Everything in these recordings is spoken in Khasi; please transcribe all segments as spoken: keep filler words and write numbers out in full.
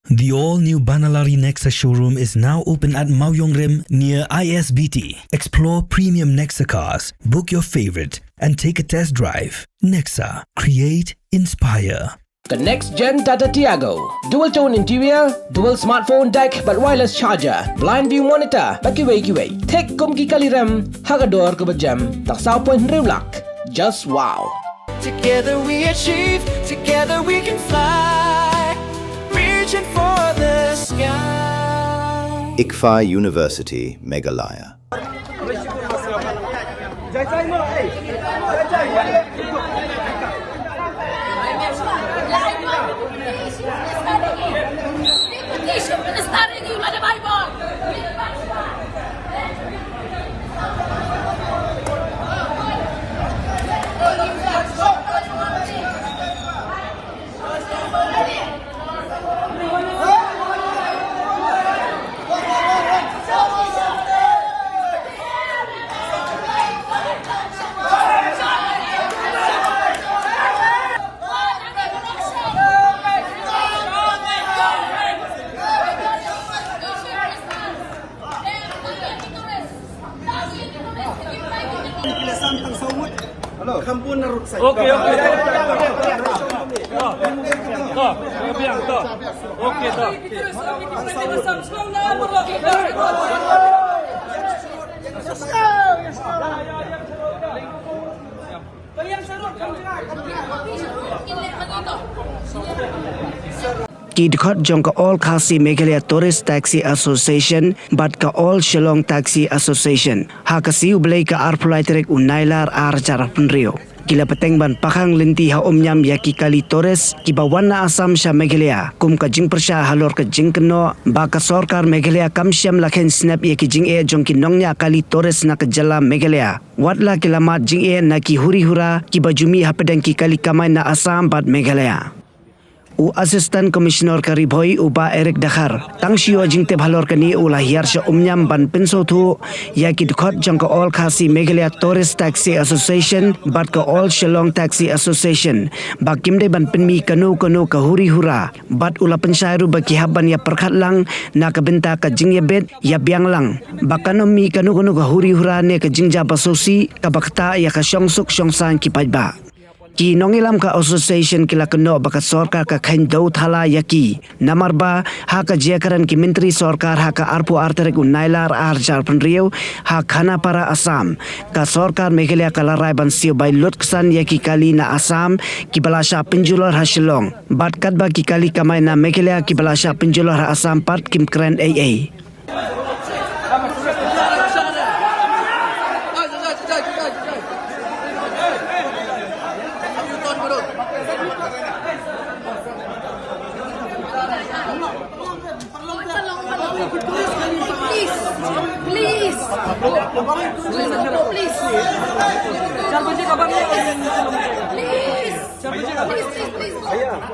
The all-new Banalari Nexa showroom is now open at Mawiongrim near I S B T. Explore premium Nexa cars, book your favorite, and take a test drive. Nexa, create, inspire. Ka next gen Tata Tiago. Dual tone interior, dual smartphone deck bad wireless charger, blind view monitor bad kiwei kiwei. Thik kum ki kali rem ha ka dor kaba jem tang saw point hynriew lak. Just wow. Together we achieve, together we can fly. Reaching for the sky. ICFAI University, Meghalaya. Hello. Khampun naruk sai. Okay, okay. To, to, to, biang, to. Okay, to. Ki dkhot jong ka All Khasi Meghalaya Tourist Taxi Association bad ka All Shillong Taxi Association ha ka sngi U Blei ka arphew lai tarik u Nailar ar hajar arphew hynriew ki la pateng ban pakhang lynti ha Umñiam ïa ki kali tourist kiba wan na Assam sha Meghalaya kum ka jingpyrshah halor ka jingkynnoh ba ka sorkar Meghalaya kam shym la kheiñ snep ïa ki jingeh jong ki nongñiah kali tourist na ka jylla Meghalaya. Wat la ki la mad jingeh na ki huri hura kiba ju mih hapdeng ki kali kamai na Assam bad Meghalaya. U Assistant Commissioner ka Ri Bhoi u Bah Eric Dkhar tang shu ïoh jingtip halor kane u la hiar sha Umñiam ban pynsngewthuh ïa ki dkhot jong ka All Khasi Meghalaya Tourist Taxi Association bad ka All Shillong Taxi Association ba kim dei ban pynmih kano kano ka huri hura, bad u la pynshai ruh ba ki hap ban ïa pyrkhat lang na ka bynta ka jingïabit ïabiang lang ba kan ym mih kano kano ka huri hura ne ka jingjia ba sngewsih kaba ktah ïa ka shongsuk shongsaiñ ki paidbah. Ki nongïalam ka association ki la kynnoh ba ka sorkar ka kheiñ dewthala ïa ki namar ba ha ka jingkren ki myntri sorkar ha ka arphew ar tarik u Nailar ar hajar arphew hynriew ha Khanapara, Assam, ka sorkar Meghalaya ka la rai ban siew bai lut ksan ïa ki kali na Assam kiba la shah pynjulor ha Shillong bad katba ki kali kamai na Meghalaya kiba la shah pynjulor ha Assam pat kim kren ei ei. Please, please, please, please.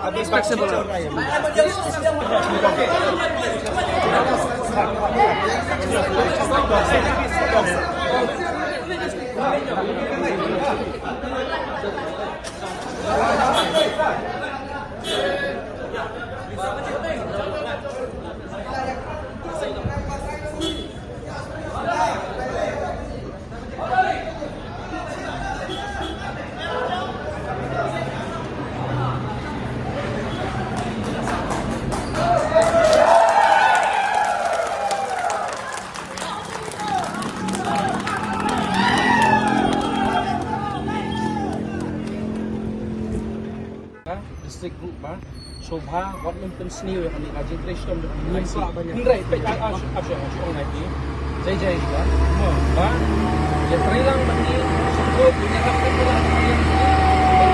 Please, please, please, please. District group ba sngewbha wat nym pynsniew ïa kane ka jingtrei shitom jong kane ka I C. Hynrei peit, ah, ah, shu, ah, shu, ah, shu ong ïa ki. Jai jai ba. Mo ba ïa trei lang ba ki sngewbha ïa ka pynbna ïa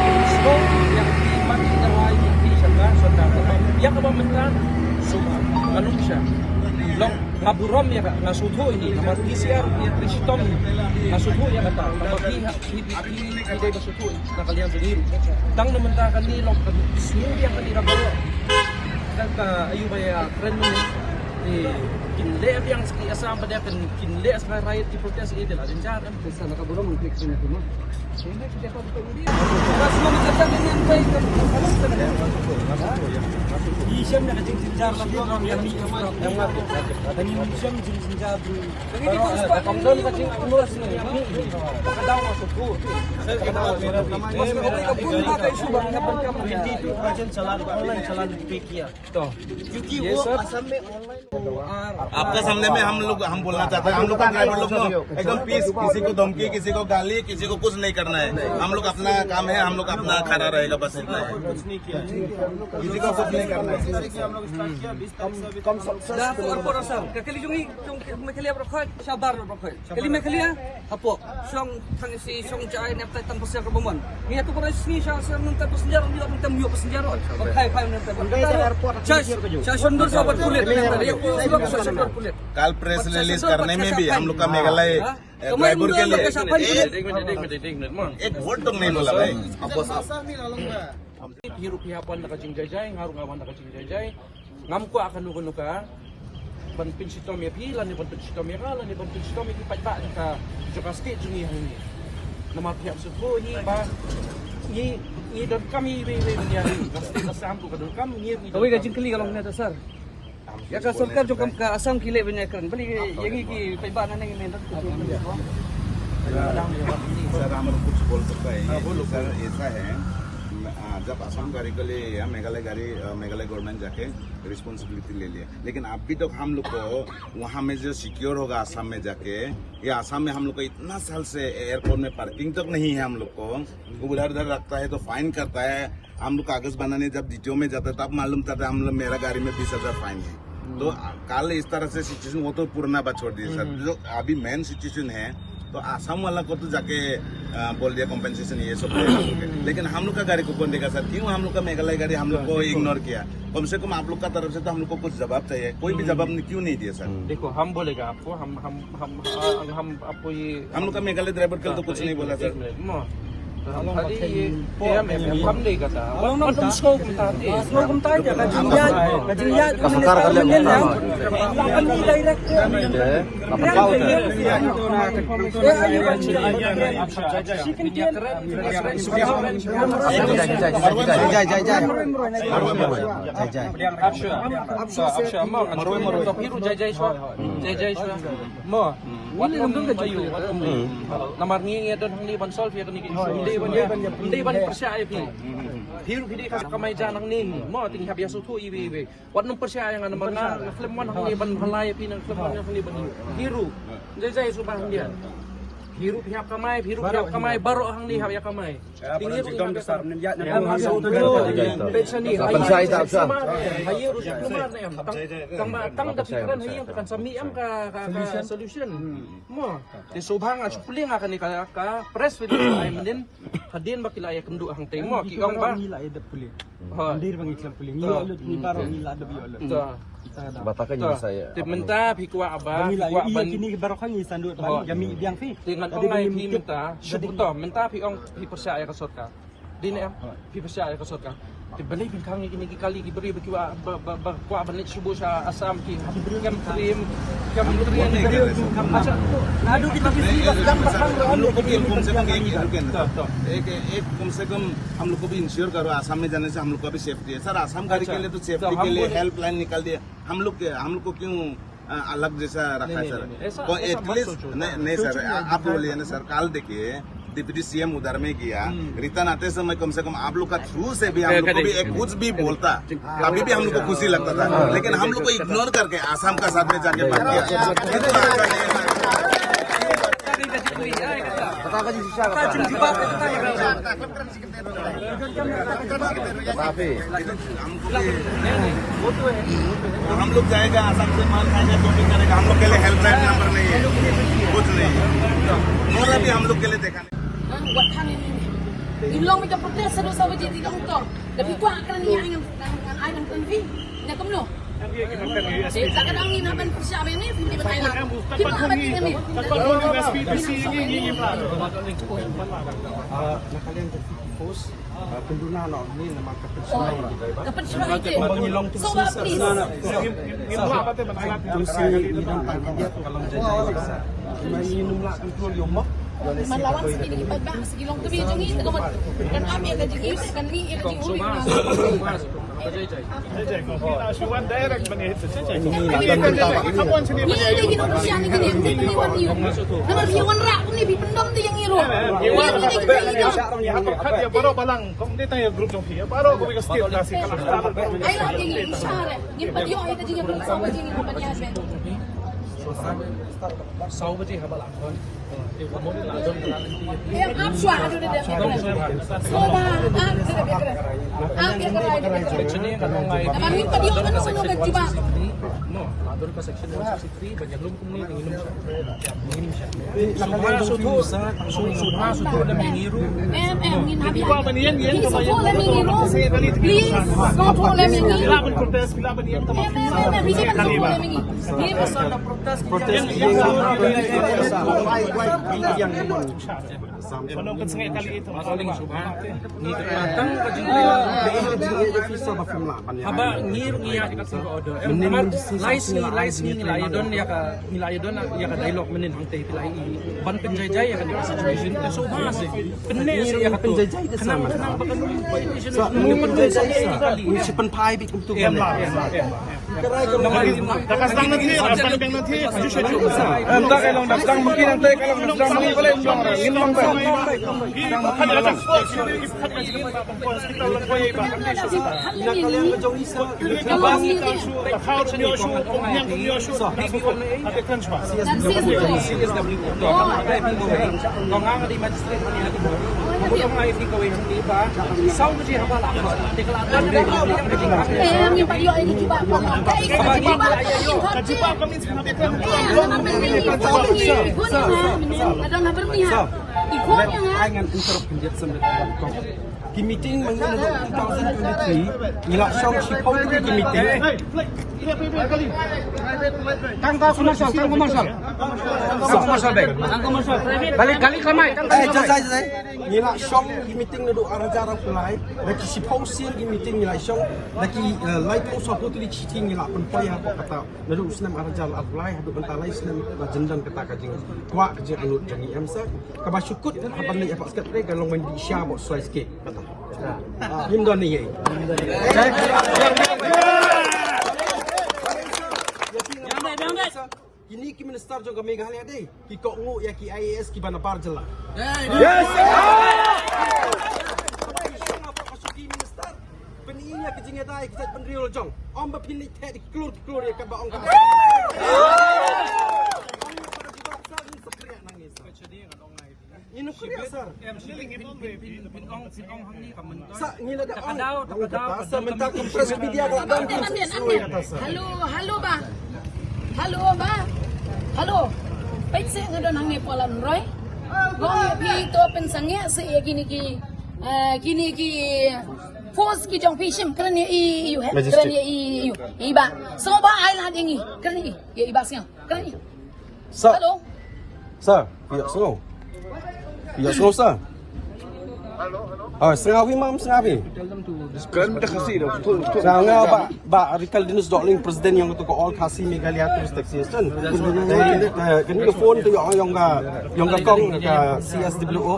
ki. Sngewbha ïa ki mat ïa ka wai ïa ki sha ka sorkar. Ïa kaba mynta sngewbha. Ka nuksa. Long nga burom ïa ka, nga sngewthuh ïa ki. Namar P C R ïa trei shitom. Nga sngewthuh ïa kata. Namar ki ha Phi, phi, phi, phi dei ba sngewthuh na ka liang jong ngi ruh. Tang na mynta kane long ka sniew biang kane ka baroh. Tang ka ayu ba ïa kren mynne. Kin leh biang sha ki Assam ba dei, kin leh sha riot ki protest, eh, dei la jynjar em. Sa na ka burom ang klik sini tu ma. क्योंकि वो असम में आपका सामने में हम लोग, हम बोलना चाहते हैं, हम लोग का ड्राइवर लोग ना एकदम पीस, किसी को धमकी, किसी को गाली, किसी को कुछ नहीं करना है। हम लोग अपना काम है, हम लोग अपना खड़ा रहेगा, बस इतना है। कुछ नहीं किया है। किसी को कुछ नहीं करना है। Kali jong ngi, jong Meghalaya baroh khoit, shabar baroh khoit. Kali Meghalaya, hapoh shong thang isi shong jai ne tai tang passenger ka bamon. Ngi atu baroh sngi sha sha nang tai passenger, ngi nang tai myo passenger. Ba khai khai nang tai. Sha sha shon dur sha bat pulit. Sha shon dur pulit. कल प्रेस रिलीज करने में भी हम लोग का मेघालय ड्राइवर के लिए एक, एक वर्ड तो नहीं बोला भाई। Phi ruh phi hap wan da ka jingjaijai, nga ruh nga wan da ka jingjaijai. Ngam kwah kano kano ka ban pynshitom ïa phi, lane ban pynshitom ïa nga, lane ban pynshitom ïa ki paidbah jong ka, jong ka state jong ngi hangne. Namar phi hap sngewthuh hi ba ngi, ngi donkam iwei iwei ban ïa ri. Ka state Assam ruh ka donkam, ngi ruh ngi donkam. Kawei ka jingkylli ka long kumne, sir. Ïa ka sorkar jong ka Assam ki leh ban ïakren, balei ïa ngi ki paidbah nangne ngin ïa sir, हम कुछ बोल सकता है? हाँ, बोलो। सर, ऐसा है, म-, आ, जब असम गाड़ी के लिए या मेघालय गाड़ी, अ, मेघालय गवर्नमेंट जाके रिस्पॉन्सिबिलिटी ले लिया, लेकिन अभी तक हम लोग को वहाँ में जो सिक्योर होगा असम में जाके, या असम में हम लोग को इतना साल से एयरपोर्ट में पार्किंग तक नहीं है हम लोग को, उधर उधर रखता है तो फाइन करता है। हम लोग कागज बनाने जब डीटीओ में जाता है तब मालूम चलता है हम लोग, मेरा गाड़ी में बीस हजार फाइन है। तो आ, कल इस तरह से सिचुएशन, वो तो पुराना बात छोड़ दिए सर, जो अभी मेन सिचुएशन है तो आसाम वाला को तो जाके आ, बोल दिया कॉम्पेंसेशन ये सब देगा। लेकिन हम लोग का गाड़ी को कौन देगा सर? क्यों हम लोग का मेघालय गाड़ी हम लोग को इग्नोर किया? कम से कम आप लोग का तरफ से तो हम लोग को कुछ जवाब चाहिए। कोई भी जवाब नहीं, क्यों नहीं दिया सर? देखो, हम बोलेगा आपको, हम हम हम हम आपको ये हम लोग का मेघालय ड्राइवर कल तो कुछ नहीं बोला सर। Mo. Tadi, eh, ya, mem, mem, pam dei kata. Wan, wan, wan, sngewbha kumta, eh. Sngewbha kumta, ya, ka jingïaid, ka jingïaid, ka jingïaid, ka jingïaid, direct. She can get, jai, jai, jai. Jai, jai. Absha, absha, absha, mo, kan, jai, jai, shwa. Jai, jai, shwa. Mo. Wat um ayu, wat um. Namar ngi ngi don hangne ban solve ïa kane ka issue. Ym dei ban ïa, ym dei ban pyrshah ïa phi. Phi ruh phi dei ka kamai ja nangne. Mo, te ngi hap ïa sngewthuh iwei iwei. Wat nym pyrshah ïa nga namar nga, nga khlem wan hangne ban pynlait ïa phi, nga khlem wan hangne ban ïa. Phi ruh. Jai jai sngewbha hangne. Phi ruh phi hap kamai, phi ruh phi hap kamai, baroh hangne hap ïa kamai. Solution. Mo, te sngewbha nga shu pule nga kane ka, ka press release ai mynnin hadien ba ki la ïakynduh hangtei mo ki ong ba. Ngi la ïadep pule. Ha. Ndir ba ngi khlem pule. Ngi lut ngi baroh ngi la dep ïoh lut. Te mynta phi kwah ba, phi kwah ban kine baroh ngi sandut ban jami biang phi. Te ngan ong ai phi mynta, shu to mynta phi ong phi pyrshah ïa ka sorkar. Dei ne em? Phi pyrshah ïa ka sorkar. Te balei phin khang ïa kine ki kali ki briew ba ki wa ba, ba, ba kwah ban leit shu buh sha Assam ki kem trim, kem trim. Acha. Naduh kita bisi ba khang ba khang. हम लोग को भी कम से कम एक, एक, एक, कम से कम हम लोग को भी इंश्योर करो, आसाम में जाने से हम लोग का भी सेफ्टी है। सर, आसाम गाड़ी के लिए तो सेफ्टी के लिए हेल्पलाइन निकाल दिया। हम लोग के, हम लोग को क्यों अ, अलग जैसा रखा है सर। तो एटलीस्ट नहीं, नहीं सर, आ-, आप बोलिए ना सर, कल देखिए डिप्टी सीएम उधर में गया, रिटर्न आते समय कम से कम आप लोग का थ्रू से भी हम लोग को भी एक कुछ भी बोलता, तभी भी हम लोग को खुशी लगता था। लेकिन हम लोग को इग्नोर करके आसाम का साथ में जाके बात किया। तो हम लोग जाएगा आसाम से माल खाएगा तो भी करेगा। हम लोग के लिए हेल्पलाइन नंबर नहीं है, कुछ नहीं है। मोरा भी हम लोग के लिए देखा नहीं। Wat than ini. Ilong mi ka protest sadu sabu ji di long to. Tapi ku akan ni ang ang ang ang vi. Nya kumno. Te, tak ka dang ngin hap ban pyrshah ba ïa ngi, ngin ban ai lad. Kim lah ban ïa ngi. Ah, na ka liang ka force, ah, pynduna noh ni namar ka pynshna ïa ki driver. Ka pynshna ïa ki. Kumba ngi long tu. So, please. Ngim lah ba te ban ai lad. Tu si ngi dang pan ka long jai jai sa. Ngi nym lah control ïa u mok. Man la wan sha kine ki paidbah, sha ki longkmie jong ngi, te ka mut kan ap ïa ka jingim, kan mih ïa ka jingim. Jai jai, kong phi na shu wan direct ban ïa hit. Jai jai. Ngi la don mynta ba. Ngi la ki nongpyrshan ngi, ngi wan ïa u. Namar phi wanrah kumne, phi pyndom te ïa ngi ruh. Ngi wan ïa ngi, ngi wan ïa ngi. Ngi hap pyrkhat ïa baroh balang, kong dei tang ïa group jong phi, ïa baroh kawei ka state ka si ka la. Ai la ïa ngi, ngi shah re. Ngin pat ïoh ïa ka jingïapyni, saw baje ngin pat ïa ben. Saw baje haba la khot. Ïa, ap shuwa, aduh, aduh, aduh, aduh. Sngewbha, ap, aduh, aduh, aduh. Ap, ïa, aduh, aduh, aduh. Namar ngim pat ïoh ban sngewbha ka jubab. Em, em, ngin hap ïa. Please, sngewthuh lem ïa ngi. Em, em, em, em, please, sngewthuh lem ïa ngi. Protest. Haba ngi ruh ngi ïaid kat ka order. Em, namar lai sngi, lai sngi ngi la ïa don ïa ka, ngi la ïa don ïa ka dialogue mynnin hangtei, phi la ïa ban pynjai jai ïa ka situation. Te sngewbha seh. Pynne seh ïa ka, pynjai jai te sa. Khnang ba kan politician. Sa, ngi pynjai jai sa. Ngi shi pynphai beit kumtu. Em, em, em. Em, da ka sdang na thied, da ka sdang na thied, ju sha ju. Em, da ka long, da ka sdang mynta, da ka long, da ka sdang mynta, da ka long, da ka sdang mynta. Let, ai ngan interrupt khyndiat shen beit. Ki meeting mynta naduh two thousand twenty-three, ngi la shong shiphew tylli ki meeting. Tang ka commercial, tang commercial. Tang commercial bek. Tang commercial. Kali, kali kamai, tang commercial. Eh, jai, jai, jai. Ngi la shong ki meeting naduh ar hajar arphew lai. Da ki shiphew sien ki meeting ngi la shong. Da ki, eh, laiphew shiphew tylli ki shithi ngi la pynpoi hapoh kata. Naduh u snem ar hajar arphew lai haduh mynta lai snem ba jin don kata ka jingkwah ka jingangnud jong ngi, em sir. Kaba shu kut haba leit hapoh secretary ka long ban dih sha bad suai skit kata. Ngim don ei ei. Kine ki minister jong ka Meghalaya dei ki kohnguh ïa ki I A S kiba na bar jylla. Yes. Ki minister, pyni ïa ka jingïada ïa ki jaitbynriew la jong. Ym ba phin leit theh da ki klur ki klur ïa kaba ong ka. Ngi nukriah, sir. Sa ngi la da ong. Sa mynta ka press media ka la dang. Hello, hello ba. Hello ba. Hello. Peit seh nga don hangne Paul Alunroi. Nga ong ïa phi to pynsangeh seh ïa kine ki, eh, kine ki force ki jong phi, shim kren ïa i, i, i, kren ïa i, i, i Bah. Sngewbha ai lad ïa ngi. Kren ïa i, ïa i Bah Sniang. Kren ïa i. Sir. Hello. Sir, phi ïohsngew? Phi ïohsngew, sir? Ah, sngap hi, ma'am, sngap hi. Kan da Khasi da, tu, tu. Sngap nga, Bah, Bah Rikaldinus Dohling, President jong kata ka All Khasi Meghalaya Tourist Association. Eh, eh, kane ka phone to jong, jong ka, jong ka kong ka C S W O.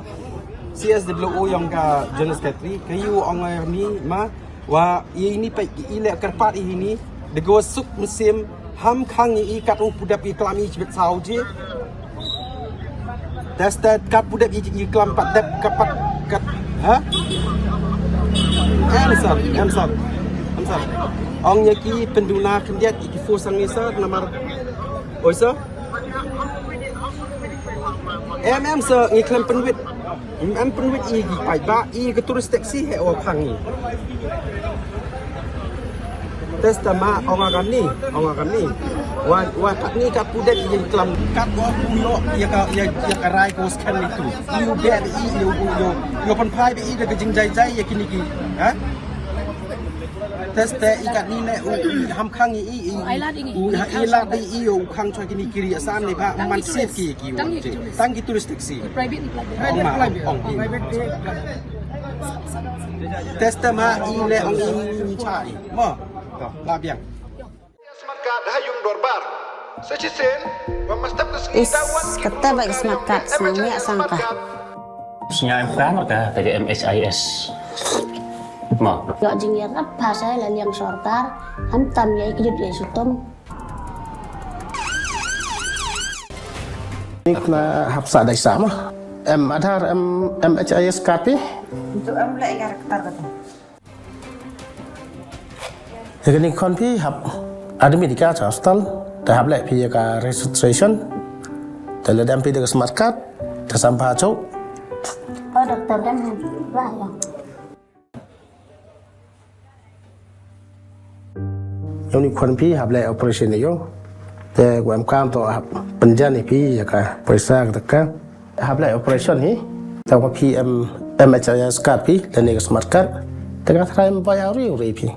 C S W O jong ka General Secretary. Ka ïa u ong ïa mi, ma, Wa, ïa ini peit, i leh kyrpad ïa ini, da ka wa suk mynsiem, ham khang ïa i kat u pu dep i klam i chibit saw ji. Test test kat pu dep i, i klam pat dep kat pat, kat, ha? Em sir, em sir, em sir. Ong ïa ki pynduna khyndiat ïa ki force ngi sir, namar. Oi sir? Em, em, sir, ngi khlem pynwit. Em, em, pynwit ïa ki paidbah, ïa ka tourist taxi hi wa phang ngi. Test ma, ong nga kam ni, ong nga kam ni. Wa, wa kat ni kat pu dep ïa ki klam. Kat wa pu ïoh ïa ka, ïa, ïa ka rai ka wa scan ni tu. Ïa u beh ïa, ïa u, ïa u, ïa u pynphai ïa da ka jingjai jai ïa kini ki. Ha? Test te i katni ne u, u ham khang i, i, u ha i la i, i u khang chwa kini kiri asan ne ba man sif ki ki u. Tang ki tourist taxi. Ong ma, ong, ong i. Test te ma i ne ong i ni cha i. Mo. To, la biang. Smartcard ha yung dorbar. Sa shisien, wa mastap ka sngi. Is, kata ba ka smartcard, snang yak sangka. Sñiaw em ka marka ka ka M H I S. Ma. Yak jingïarap ha sa la liang sorkar, ham tam ïa i kjut ïa i sutum. Nik na hap sa dai sa ma. Em Aadhaar, em, M H I S card phi? Itu em leh ïa ka rektar kata. Ïa kane khon phi hap admit ïa ka cha hospital, te hap leh phi ïa ka registration, te lada em phi da ka smart card, te sam pha chok. Oh, doktor, dem ba ïa. Ïa une khon phi hap leh operation ïa u. Te u em kam to hap pynjan ïa phi ïa ka poisa ka. Hap leh operation hi. Te wa phi em M H I S card phi, lane ka smart card. Te ka trai em bai au ri ri phi.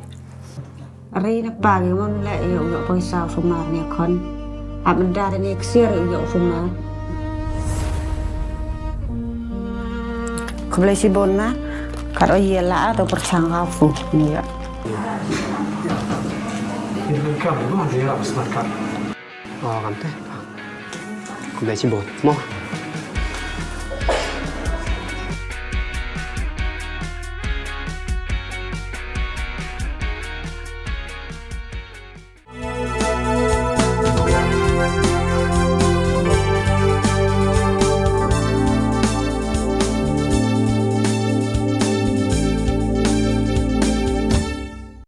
Ri na pa ngi mon leh ïa u ïoh poisa u sumar ne khon. Hap mendar ne ksiar ïa u ïoh u sumar. Khublei shibun ma. Kat o ïa la a to pyrchang ka fu. Ïa. Ini kan ma dia smart card. Oh, kan te. Khublei shibun. Mo.